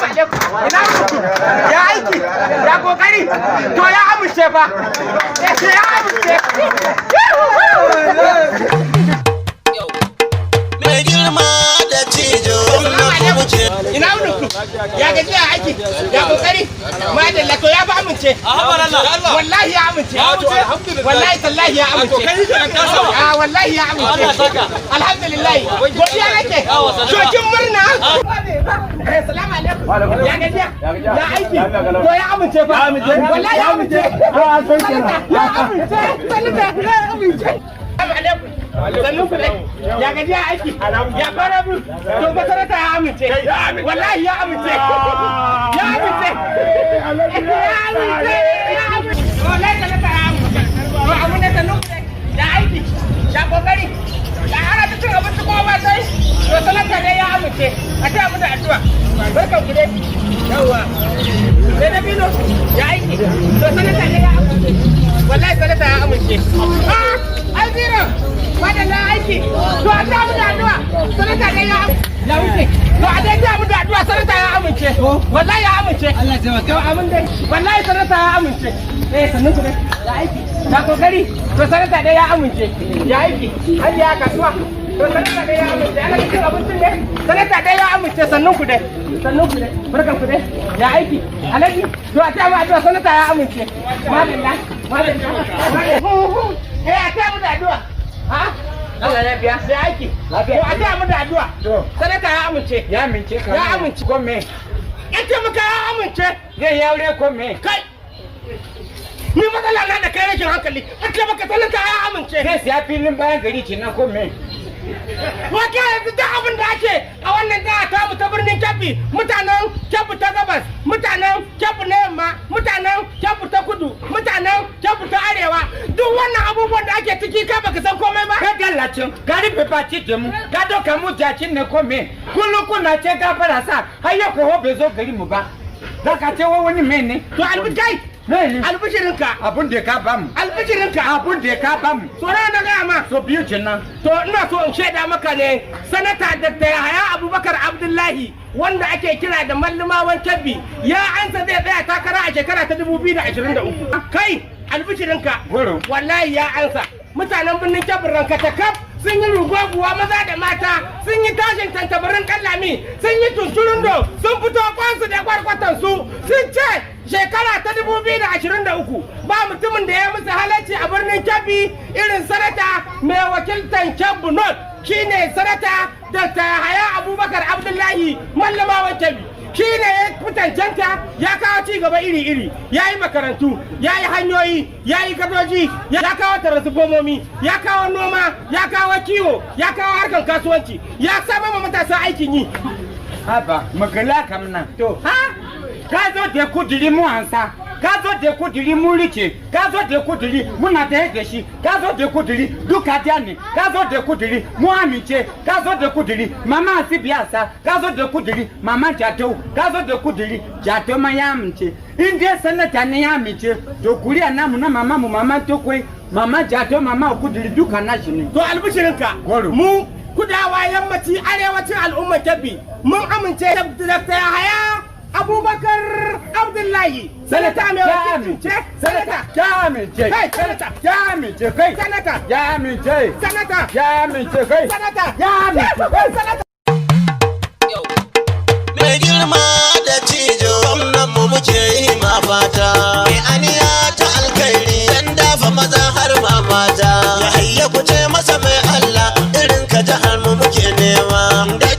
Alaikum. Ina ku? Ya aiki? Ya kokari? To, ya amince fa. Ya amince. Mai girma da cijo na muke. Ina wuni ku? Ya gaji, ya aiki? Ya kokari? Madalla, to ya fa amince. Wallahi ya amince. Wallahi tallahi ya amince. Ah, wallahi ya amince. Alhamdulillah. Godiya nake. Shokin murna. Assalamu alaikum. Ya gajiya? Ya aiki? To, ya amince fa. Wallahi ya amince. Ya amince. Sanata ya amince. Assalamu alaikum. Sannun ku dai. Ya gaji, ya aiki? Ya kwana biyu? To ba, sanata ya amince. Wallahi ya amince. Ya amince. Ya amince. Ya amince. Wallahi sanata ya amince. To amun da, sannun ku dai. Ya aiki? Ya kokari? Ya ana ta cin abinci kuma ba sai? To, sanata dai ya amince. A ta mu da addu'a. Barkan ku dai. Yawwa. Sai da bino. Ya aiki? To, sanata dai ya amince. Wallahi sanata ya amince. Ah, ai zero. Madalla, aiki. To, a ta mu da addu'a. Sanata dai ya ya wuce. To, a dai ta mu da addu'a, sanata ya amince. Wallahi ya amince. Allah ya taimaka. To amin dai. Wallahi sanata ya amince. Eh, sannan ku dai. Ya aiki? Ya kokari? To, sanata dai ya amince. Ya aiki? Hajiya, kasuwa? To, sanata dai ya amince. Ana cin abincin ne? Sanata dai ya amince. Sannun ku dai. Sannun ku dai. Barkan ku dai. Ya aiki? Alhaji, to a ta mu addu'a, sanata ya amince. Madalla. Madalla. Eh, a ta mu da addu'a. Ha? Allah lafiya. Sai aiki. Lafiya. To, a ta mu da addu'a. To. Sanata ya amince. Ya amince ka. Ya amince. Ko me? Ya ce maka ya amince. Zai yi aure ko me? Kai. Ni matsala na da kai rashin hankali. An ce maka sanata ya amince. Zai siya filin bayan gari kenan ko me? Wata yanzu duk abin da ake a wannan jiha ta mu ta Birnin Kebbi, mutanen Kebbi ta gabas, mutanen Kebbi na yamma, mutanen Kebbi ta kudu, mutanen Kebbi ta arewa, duk wannan abubuwan da ake ciki, kai baka san komai ba. Kai dallacin, ka rufe baki da mu, ka doka mu jakin ne ko me? Kullum kuna ce gafara sa, har yau ko bai zo gari mu ba. Za ka ce wa wani mene? To, albi kai. Mene? Albishirinka. Abun da ka bamu. Albishirinka. Abun da ka bamu. So na gaya ma? So biyu kenan. To, ina so in shaida maka ne, Sanata Dr. Yahaya Abubakar Abdullahi, wanda ake kira da Mallumawan Kebbi, ya ansa zai tsaya takara a shekara ta 2023. Kai, albishirinka. Goro. Wallahi ya ansa. Mutanen Birnin Kebbi rankatakaf sun yi rugoguwa, maza da mata sun yi tashin tantabarin kallami, sun yi tunturundo, sun fito kwansu da kwarkwatansu, sun ce shekara ta 2023 ba mutumin da ya musu halarci a Birnin Kebbi irin sanata mai wakiltan Kebbi North, shine Sanata Dr. Yahaya Abubakar Abdullahi Mallamawan Kebbi. Shi ne ya fi cancanta, ya kawo ci gaba iri-iri, ya yi makarantu, ya yi hanyoyi, ya yi gadoji, ya kawo taransifomomi, ya kawo noma, ya kawo kiwo, ya kawo harkan kasuwanci, ya samar ma matasa aikin yi. Haba, magala kam nan. To Ha? Ka zo da kudiri mu ansa. Ka zo da kudiri mu rike. Ka zo da kudiri muna da da shi. Ka zo da kudiri duka da ne. Ka zo da kudiri mu amince. Ka zo da kudiri mama asibiyasa. Ka zo da kudiri mama Jatau. Ka zo da kudiri Jatau ma ya amince. In dai sanata ne ya amince, to kuri'a namu na mama mu, mama Tokwe, mama Jatau, mama kudiri duka na shi ne. To, albishirinka. Goro. Mu kudawa, yammaci, arewacin al'ummar Kebbi, mun amince da Dr. Yahaya Abubakar Abdullahi, sanata mai Ya wakilcin amince. Sanata. Ya amince. Kai, sanata. Ya amince kai. Sanata. Ya amince. Sanata. Ya amince kai. Sanata. Ya amince kai. Sanata. Mai girma da cijo, gwamnan mu muke yi ma fata. Mai aniya ta alkhairi, dan dafa maza har ma mata.